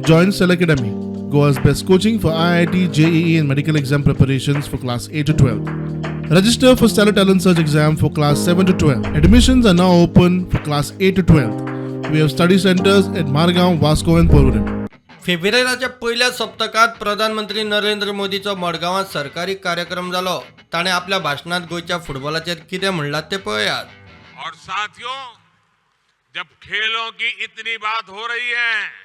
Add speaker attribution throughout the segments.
Speaker 1: Join Cell Academy, Goa's best coaching for IIT, JEE, and medical exam preparations for class 8 to 12. Register for Stellar Talent Search exam for class 7 to 12. Admissions are now open for class 8 to 12. We have study centers at Margaon, Vasco, and Porvorim.
Speaker 2: फेब्रुवारीच्या पयल्या सप्तकांत प्रधानमंत्री नरेंद्र मोदीचो मडगांवांत सरकारी कार्यक्रम जालो. ताणें आपल्या भाशणांत गोंयच्या फुटबॉलाचेर कितें म्हणलां तें पळयात.
Speaker 3: और साथियों, जब खेलों की इतनी बात हो रही है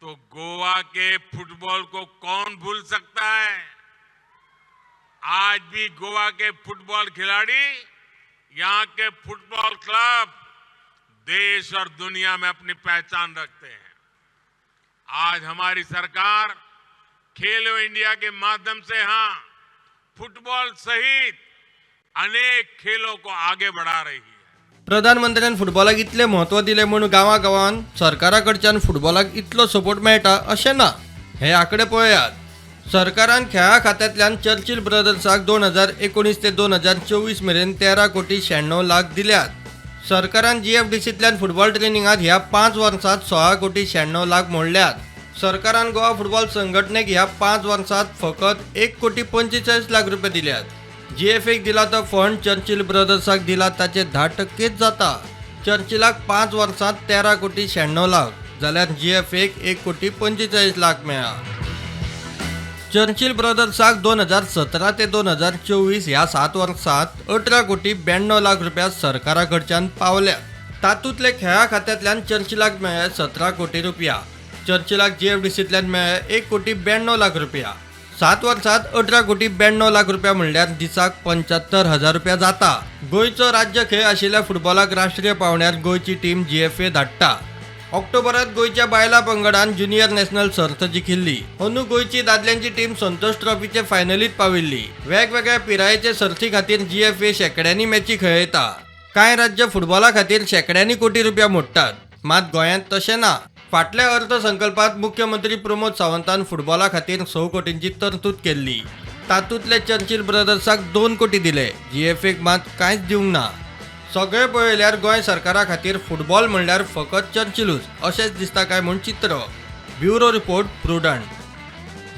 Speaker 3: तो गोवा के फुटबॉल को कौन भूल सकता है? आज भी गोवा के फुटबॉल खिलाड़ी, यहां के फुटबॉल क्लब देश और दुनिया में अपनी पहचान रखते हैं। आज हमारी सरकार खेलो इंडिया के माध्यम से यहां फुटबॉल सहित अनेक खेलों को आगे बढ़ा रही है।
Speaker 2: प्रधानमंत्र्यान फुटबॉलाक इतलें म्हत्व दिलें म्हूण गांवागांवान सरकारा कडच्यान फुटबॉलाक इतलो सपोर्ट मेळटा अशें ना. हे आंकडे पळयात. सरकारान खेळा खात्यांतल्यान चर्चिल ब्रदर्साक 2019 ते 2024 मेरेन 13 कोटी 96 लाख दिल्यात. सरकारान जीएफडीसींतल्यान फुटबॉल ट्रेनिंगात ह्या 5 वर्सांत 16 कोटी 96 लाख मोडल्यात. सरकारान गोवा फुटबॉल संघटनेक ह्या 5 वर्सांत फकत 1 कोटी 45 लाख रुपया दिल्यात. जीएफएक दिला तो फंड चर्चिल ब्रदर्साक दिला ताचे 10 टक्केच जाता. चर्चिलाक 5 वर्सांत 13 कोटी 96 लाख जाल्यार जीएफएक 1 कोटी 45 लाख मेळ्ळा. चर्चिल ब्रदर्साक 2017 ते 2024 ह्या 7 वर्सांत 18 कोटी 92 लाख रुपया सरकारा कडच्यान पावल्यात. तातूंतले खेळा खात्यांतल्यान चर्चिलाक मेळ्ळे 17 कोटी रुपया. चर्चिलाक जीएफडीसींतल्यान मेळ्ळे 1 कोटी 92 लाख रुपया. 7 वर्सांत 18 कोटी 92 लाख रुपया म्हणल्यार दिसाक 75,000 रुपया जाता. गोंयचो राज्य खेळ आशिल्ल्या फुटबॉलाक राष्ट्रीय पांवड्यार गोंयची टीम जीएफए धाडटा. ऑक्टोबरात गोंयच्या बायलां पंगडान ज्युनियर नॅशनल सर्त जिखिल्ली. अंदू गोंयची दादल्यांची टीम संतोष ट्रॉफीचे फायनलीत पाविल्ली. वेगवेगळ्या पिरायेचे सर्ती खातीर जीएफए शेंकड्यांनी मॅची खेळयता. कांय राज्य फुटबॉला खातीर शेंकड्यांनी कोटी रुपया मोडटात, मात गोंयांत तशें ना. फाटल्या अर्थसंकल्पात मुख्यमंत्री प्रमोद सावंतान फुटबॉला खातीर 6 कोटींची तरतूद केल्ली. तातूंतले चर्चिल ब्रदर्साक 2 कोटी दिले. जीएफएक मात कांयच दिवंक ना. सगळें पळयल्यार गोंय सरकारा खातीर फुटबॉल म्हणल्यार फकत चर्चिलूच अशेंच दिसता काय म्हूण चित्र. Bureau report, Prudent.